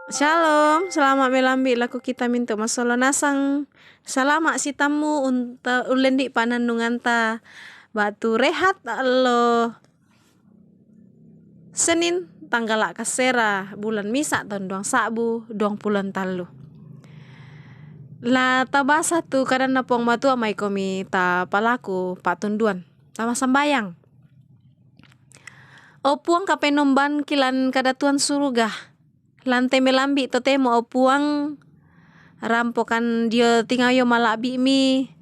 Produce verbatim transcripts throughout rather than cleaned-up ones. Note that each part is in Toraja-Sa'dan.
Shalom, salama' melambi' lako kita mintu' masollo nasang. Salama' sitammu unta-, ullendi' pa'nannunganta ba'tu rehat allo Senin, tanggala' kasera, bulan misa', taun duang sa'bu duang pulo tallu. La tabasa tu kadanna Puang Matua, maikomi tapalaku pa'tunduan. Tama sambayang. O Puang, Kapenombanki lan kadatuan suruga, lan te melambi' totemo, o Puang, rampokan dio tingayo mala'bi'mi,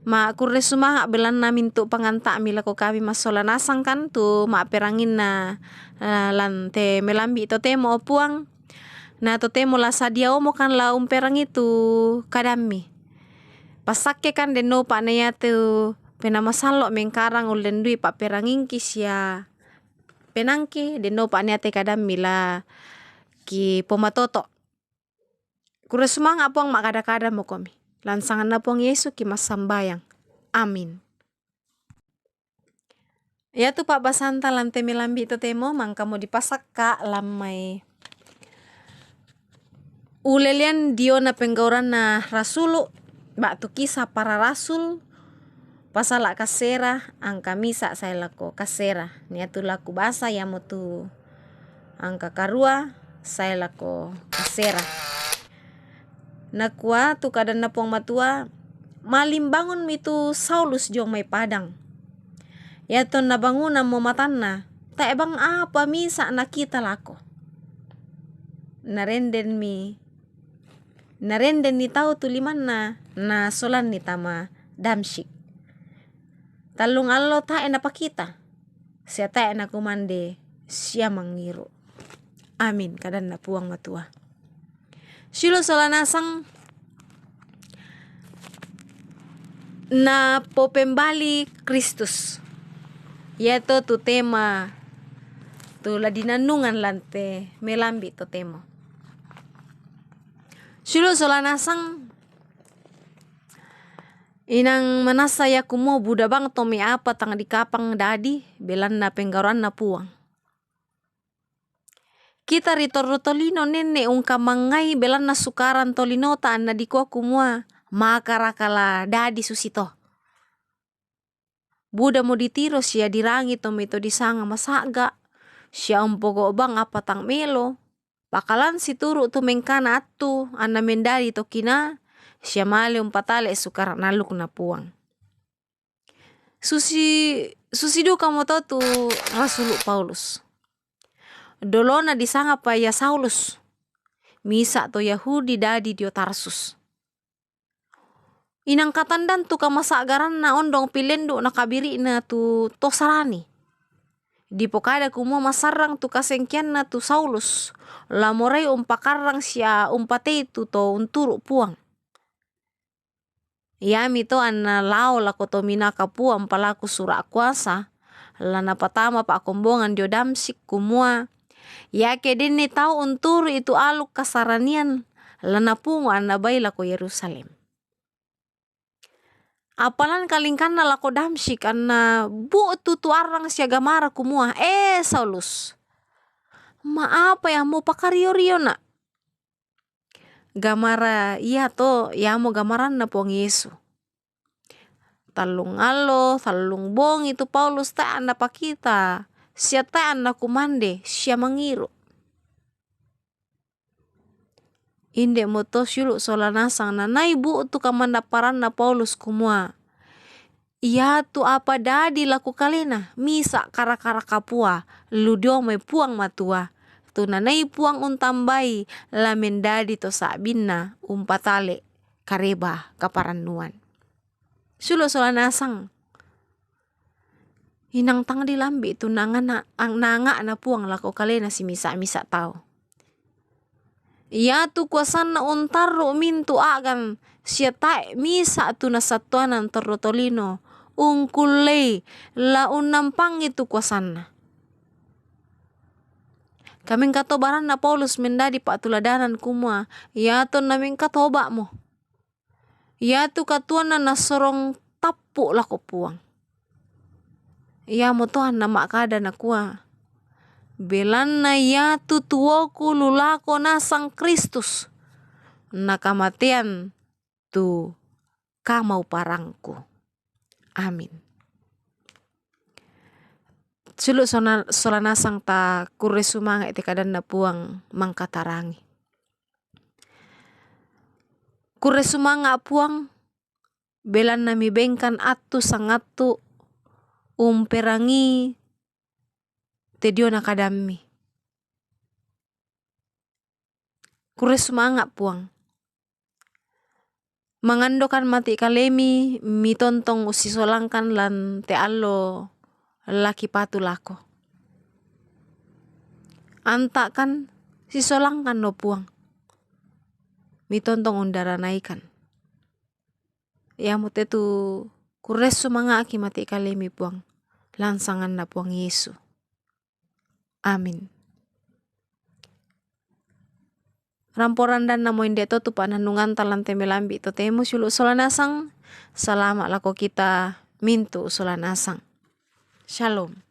ma' kurre sumanga' belanna mintu' panganta'mi lako kami massola nasang kan tu ma'peranginna, eh, lan te melambi' totemo, o Puang. Na totemo la sadiaomo kan la umperangi tu kadammi. Passakke kan denno upa'na iatu Penaa Masallo' mengkarang ullendui pa'perangingki sia penaangki, denno upa'na iate kadammi la kipomatoto'. Kurre sumanga', Puang, ma'kada-kadamokomi. Lan sanganna Puang Yesu kimassambayang. Amin. Iatu pa'basanta lan te melambi' totemo mangkamo dipasakka' lan mai Ulelean diona penggauranna rasulu', ba'tu Kisah Para Rasul, pasala' kasera, angka misa' sae lako kasera. Niatu laku basa iamotu angka karua sae lako kasera. Nakua tu kadanna Puang Matua, "Malimbangunmi tu Saulus dio mai padang." Iatonna bangunammo matanna, tae' bang apa misa' nakita lako. Narendenmi, narendenni tau tu limanna, nasolanni tama Damsyik. Tallung allo tae' napakita, sia tae' nakumande sia mangngiru'. Amin, kadanna Puang Matua. Siulu' sola nasang, napopembali Kristus. Iato tu tema tu la dinannungan lan te melambi' totemo. Siulu' sola nasang, inang manassa ia kumua buda bang tommi apa tang dikapang dadi belanna penggauranna Puang. Kita ri torro tolino nenne' ungkamangngai belanna sukaran tolinota anna dikua kumua, makaraka la dadi susito. Budamo ditiro sia dirangi tommi to disanga masa'ga', sia umpogau' bang apa tang melo, pakalan situru' tu mengkana attu anna mendadi to kinaa, sia male umpatale' sukaran allukna Puang. Susi-, susi dukamoto tu rasulu' Paulus. Dolona disangapa ia Saulus, misa' to Yahudi dadi dio Tarsus. Inang katandan tu kamasa'garanna ondong pilendu' nakabiri'na tu to Sarani. Dipokada kumua masarrang tu kasengkeanna tu Saulus, la morai umpakarrang sia umpatei tu to unturu' Puang. Iami to anna lao lako tominaa kapua umpalaku sura' kuasa, la napatama pa'kombongan dio Damsyik kumua, iake denni tau unturu'i tu aluk kasaranian, la napungo anna bai lako Yerusalem. Apalan kalingkanna lako Damsyik anna bu'tu tu arrang sia gamara kumua, "E Saulus, ma'apai ammu pakario-riona'?" Gamara iato iamo gamaranna Puang Yesu. Tallung allo, tallung bongi tu Paulus tae' napakita, sia tae' nakumande, sia mangiru'. Inde'moto siulu' sola nasang nanai bu'tu kamannapparanna Paulus kumua, iatu apa dadi lako kalena, misa' kara-kara kapua, lu dio mai Puang Matua, tu nanai Puang untambai la mendadi to sa'binna umpatale' kareba kaparannuan. Siulu' sola nasang. Inang tang dilambi' tu nangana-, ang-, nanga'na Puang lako kalena simisa'-misa' tau. Iatu kuasanna untarru' mintu' a'gan sia tae' misa' tu nasattuanan torro tolino ungkullei la unnampangi tu kuasanna. Kamengkatobaranna Paulus mendadi pa'tuladanan kumua, iatonna mengkatoba'mo, iatu katuoanna nassorong tappu' lako Puang. Iamoto anna ma'kada nakua, belanna iatu tuoku lulako nasang Kristus, nakamatean tu kamauparangku. Amin. Sulu sona-, sola nasang ta kurre sumanga' te kadanNa Puang mangkatarangi. Kurre sumanga' Puang, belanna mibengkan attu sangattu umperangi te diona kadammi. Kurre sumanga' Puang. Mangandokan mati kalemi mitontong ussisolangkan lan te allo la kipatu lako. Anta'kan sisolangkan no Puang. Mitontong undaranaikan. Iamote tu kurre sumanga'ki mati kalemi Puang. Lan sanganNa Puang Yesu. Amin. Ramporandanna mo inde to tu pa'nannunganta lan te melambi' totemo sulu' sola nasang. Salama' lako kita mintu' sola nasang. Shalom.